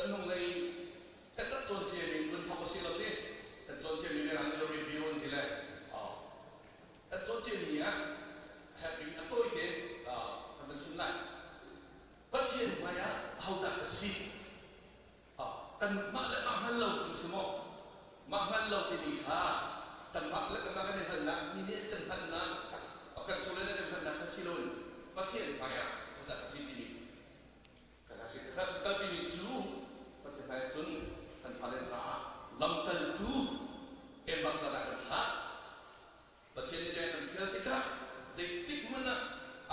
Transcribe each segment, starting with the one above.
Kan hnunglei kan rak cawn ciami vun thawk usih law ti kan cawn ciami mirang nih review an ti le kan cawn ciami ah happy a tawi te kan van chim lai. Pathian hmai ah ahodah ka si? Kan mah le mah hngal lo tu si maw? Mah hngal lo timi kha kanmah le kanmah kan i hngalhnak, mi nih kan hngalhnak, kan chawleh le kan hngalhnak kha si loin Pathian hmai ah ahodah ka si timi Kan kalpimi cu Pathian hmai ah cun kan fale caah lamkaltu ambassador ah kan thlah. Pathian nih rian kan fial tikah zeitik hmanh ah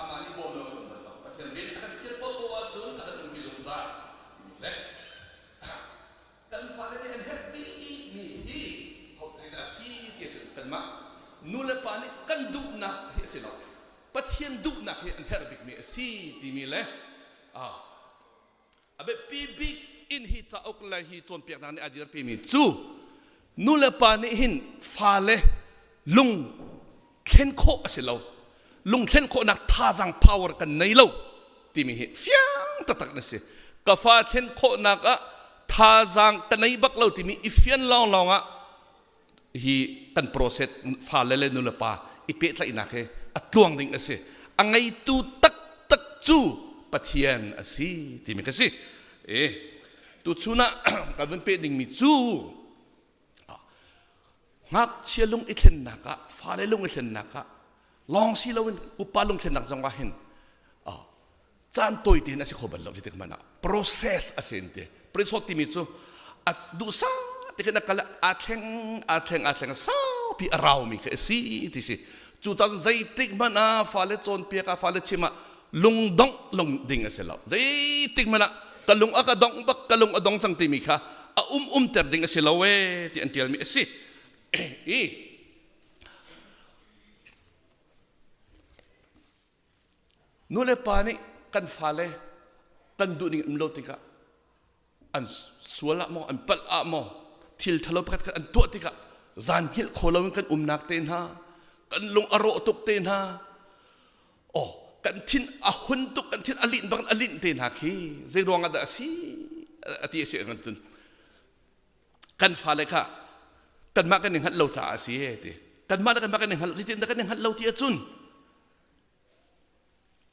amah nih bawm lo kan um bal lo. Pathian rian a kan fial paohpaoh ahcun a kan umpi zungzal timi le kan fale nih an herh bikmi hi hothei dah a si ti ahcun kanmah nu le pa nih kan duhnak hi a si lo. Pathian duhnak hi an herh bikmi a si timi le a biapi bik in hi cauk le hi cawnpiaknak nih a dirpimi cu nu le pa nih hin fale lung thlen khawh a si lo lung thlen khawhnak thazaang power kan nei lo timi hi fiang taktak na si ka fa thlen khawhnak ah thazaang ka nei bak lo timi i fian lawnglawng ah hi kan process fale le nulepa i pehtlaihnak hi a tluang ding a si a ngeitu taktak cu Pathian a si timi ka si e tuchun ah kan vun peh dingmi cu ngakchia lung i thlennak ah fale lung i thlennak ah lawng si loin upa lung thlennak zong ah hin caan tawi tein a si kho bal lo zeitik hmanh ah process a si te process timi cu a duhsah tikin a kal aa thleng aa thleng aa thleng saupi a raumi kha a si ti si cu caan zeitik hmanh ah fale cawnpiak ah fale chim ah lungdongh lung ding a si lo zeitik hmanh ah ka lung a ka dongh bak ka lung a dong cang timi kha a um um ter ding a si lo e ti an tialmi a si i Nu le pa nih kan fale kan duh ning um lo tikah an sual ah maw an palh ah maw thil ṭhalo pakhat khat an tuah tikah zan hngilh kho loin kan umnak te hna kan lung a rawh tuk te hna oh kan thin a hun tuk kan thin a linh bak a linh te hna khi zei ruang ah dah a si a ti a si kan cun kan fale kha kanmah kan i hngalh lo caah a si ti kanmah le kanmah kan i hngalh zeitin dah kan i hngalh lo ti ahcun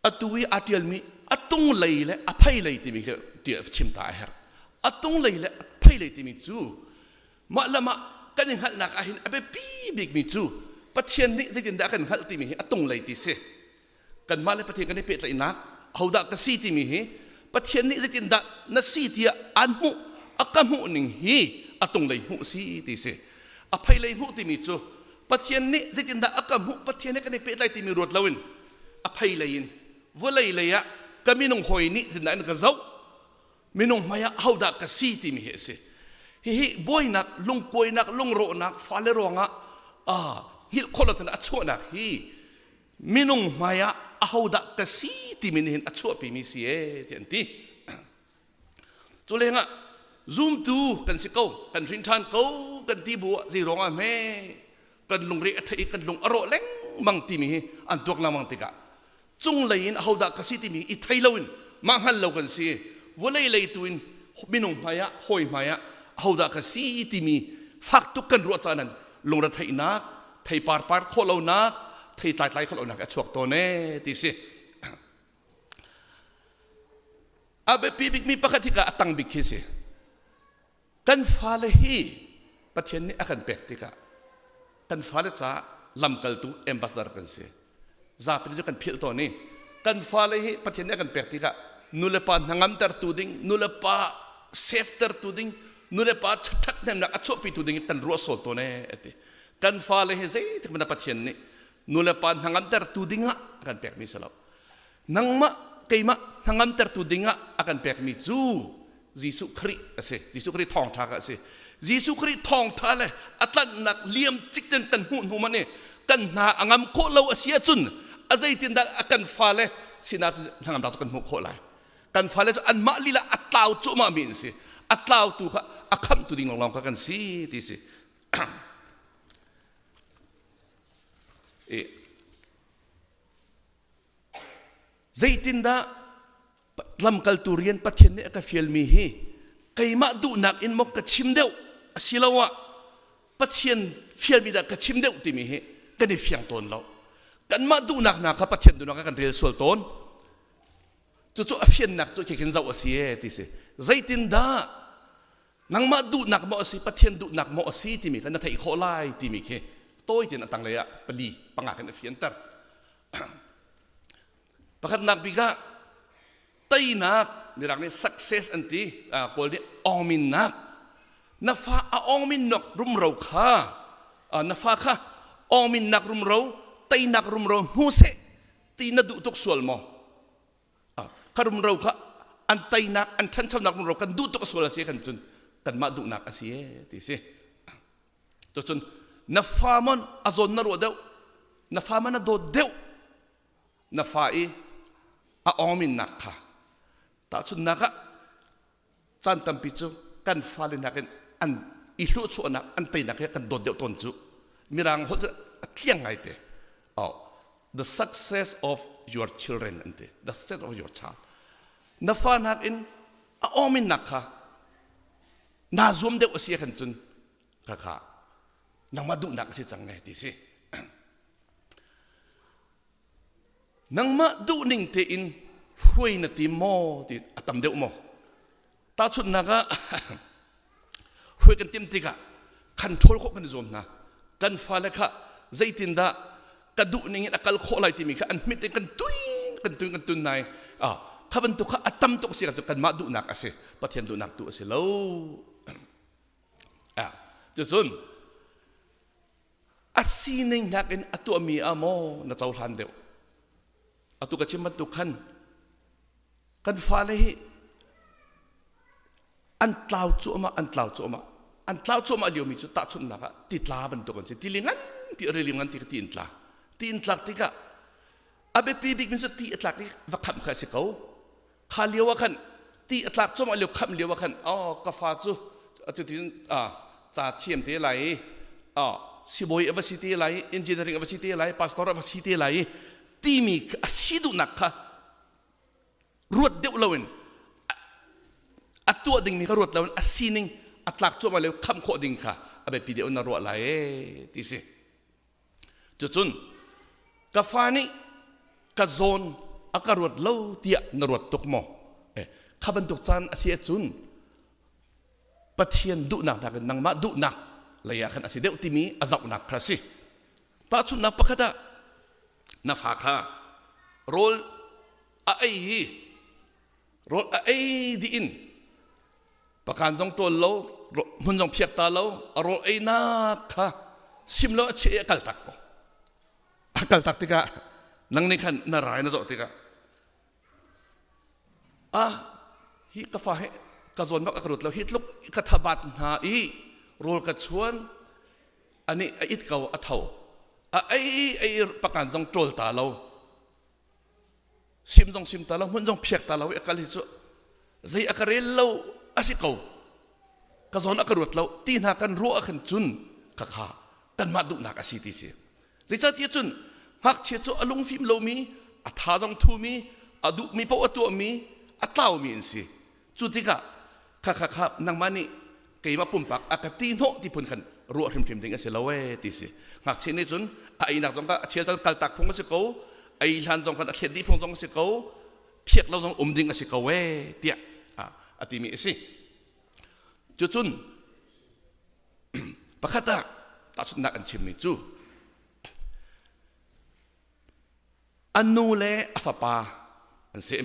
Atu i aa ṭialmi a tunglei le a pheilei timi khi chim ta a herh. A tunglei le a pheilei timi cu mah le mah kan i hngalhnak ahhin a biapi bikmi cu Pathian nih zeitindah a kan hngalh timi hi a tunglei ti si. Kanmah le Pathian kan i pehtlaihnak ahodah ka si timi hi Pathian nih zeitindah na si tiah aan hmuh a ka hmuh ning hi a tunglei hmuh si ti si. A pheilei hmuh timi cu Pathian nih zeitindah a ka hmuh Pathian he kan i pehtlai timi ruat loin a phei lei in vawlei lei ah ka minung hawi nih zeitindah an ka zoh minung hmai ah hodah ka si timi hi a si hihi buainak lungkuainak lungrawhnak fale ruangah hngilh khawh lo a chuahnak hi minung hmai ah ahodah ka si timi nih hin a chuahpimi si e ti an ti Cu lengah zumtu kan si ko, kan hrin ṭhan ko kan ti bu ah zei ruangah hme kan lungre a theih i kan lung a rawh lengmang timi hi an tuak lengmang tikah cunglei in ahodah ka si timi i thei loin mah hngal lo kan si vawlei lei tu in minung hmai ah hawi hmai ah ahodah ka si timi fak tuk kan ruah caan an lungretheihnak theipar par khawh lonak thei tlai tlai khawh lonak a chuak tawn ee ti si A biapi bikmi pakhat hi ka a tang bik khi si. Kan fale hi Pathian nih a kan pek tikah kan fale caah lamkaltu ambassador kan si. Zapi cu kan philh tawn i kan fale hi Pathian nih a kan pek tikah nulepa hnangamtertu ding, nulepa safetertu ding, nulepa ṭhathnemnak a chuahpitu ding kan ruah sawl tawn ee ati. Kan fale hi zeitik hmanh ah Pathian nih nulepa hnangamtertu dingah a kan pekmi si lo. Nangmah keimah hnangamtertu dingah a kan pekmi cu Jesuh Khrih a si. Jesuh Khrih thawngṭha kha a si. Jesuh Khrih thawngṭha le a tlanhnak liam cikcen kan hmuh hnu man i kan hna a ngam khawh lo a si ahcun a zeitindah a kan fale sinah cun hnangamnak cu kan hmuh khawh lai. Kan fale cu anmah lila a tlau cuahmah mi an si. A tlautu kha a khamhtu ding lawnglawng kha kan si ti si. Zeitindah lamkaltu rian Pathian nih a ka fialmi hi Keimah duhnak in maw ka chim deuh asiloah Pathian fialmi dah ka chim deuh timi hi kan i fiang tawn lo. Kanmah duhnak hna kha Pathian duhnak ah kan rel sual tawn. Cucu a fiannak cu khi khin zoh a si e ti si. Zeitindah nangmah duhnak maw a si Pathian duhnak maw a si timi kha na theih khawh lai timi khi tawi tein a tanglei ah pali panga khin a fianter. Pakhatnak bik ah teinak mirang nih success an ti kawl nih awngminnak na fa a awngminnak rumro kha na fa kha awngminnak rumro teinak rumro hmu seh ti na duh tuk sual maw kha rumro kha an teinak an ṭhanchonak rumro kan duh tuk sual a si kan cun kanmah duhnak a si e ti si cun na fa mon a zawn na ruah deuh na fa man a dawt deuh na fa i a awngminnak kha tahchunhnak ah caan tampi cu kan fale nakin an i hluhchuahnak an teinak hi kan dawt deuh tawn cu mirang holh cu a tliang ngai te oh the success of your children an ti the success of your child na fa nakin a awminnak kha naa zuam deuh a si khan cun kha kha nangmah duhnak a si cang ne ti si Nangmah duhning tein hruai na tim maw ti a tam deuh maw? Tahchunhnak ah hruai kan tim tikah control khawh kan i zuam hna. Kan fale kha zeitindah ka duh ning in a kal khawh lai timi kha an hmit in kan tuin kan tuin kan tun nai. Ah, kha bantuk kha a tam tuk si cu kanmah duhnak a si. Pathian duhnak tu a si lo. Ah, cucun A sining nakin a tuahmi ah maw na cohlan deuh? Atu ka chim bantuk khan kan fale hi an tlau cuahmah an tlau cuahmah an tlau cuahmah liomi cu tahchunhnak ah ti tla bantuk an si tili nganpi rili nganpi ti in tla ti in tlak tikah a biapi bikmi cu ti a tlak i va khamh kha a si ko Kha lio ah khan ti a tlak cuahmah lio khamh lio ah khan oh ka fa cu cutin ca thiam te lai i oh sibawi a va si te lai engineering a va si te lai pastor a va si te lai timi a si duhnak kha ruat deuh loin a tuah dingmi kha ruat loin a sining a tlak cuahmah lio khamh khawh ding kha a biapi deuh na ruah lai ee ti si. Cucun ka fa nih ka zawn a ka ruat lo tiah na ruat tuk maw? Eh, kha bantuk caan a si ahcun Pathian duhnak nakin nangmah duhnak lei ah khan a si deuh timi a zohnak kha a si. Tahchunhnak pakhat ah na fa kha rawl a ei hi rawl a ei dih in Pakan zong ṭawl lo, hmun zong phiak ta lo, a rawl einak kha sim lo a chiah i a kal tak ko. A kal tak tikah nang nih khan na rai na zawh tikah ah hi ka fa hi ka zawn bak a ka rut lo hi tluk ka thabat hna i rawl ka chuan ani a it ko a tho a ei ei pakan zong ṭawl ta lo sim zong sim ta lo hmun zong phiak ta lo i a kal hi cu zei a ka rel lo a si ko ka zawn a ka ruat lo ti hna kan ruah ah khan cun ka kha kanmah duhnak a si ti si zeicahtiah cun ngakchia cu a lungfim lomi a tha zong thumi a duhmi paoh a tuahmi a tlaumi an si Cu tikah kha kha kha nangmah nih keimah pumpak a ka ti hnawh ti phun khan ruah hrimhrim ding a si lo ee ti si. Ngakchia nih cun a einak zong kha a chel caan kaltak phung a si ko, ei hlan zong khan a thlet dih phung zong a si ko, phiak lo zong um ding a si ko ee tiah a timi a si. Cucun pakhat ah tahchunhnak an chimmi cu A nu le a fapa an si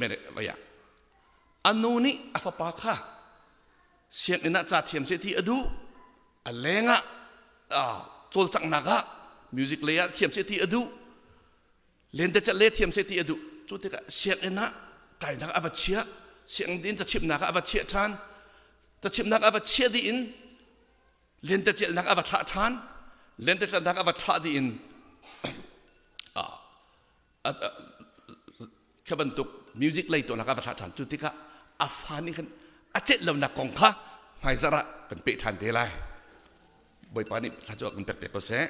a nu nih a fapa kha sianginn ah ca thiam seh ti a duh a leng ah cawlcanghnak ah music lei ah thiam seh ti a duh lentecelh le thiam seh ti a duh cu tikah sianginn ah kainak a va chiah sianginn cachimhnak ah a va chiah ṭhan cachimhnak a va chiah dih in lentecelhnak a va thlah ṭhan lentecelhnak a va thlah dih in kha bantuk music lei tuahnak a va thlah ṭhan cu tikah a fa nih khan a celh lonak kong kha hmaizarh ah kan peh ṭhan te lai bawipa nih thla cu kan pek te ko seh.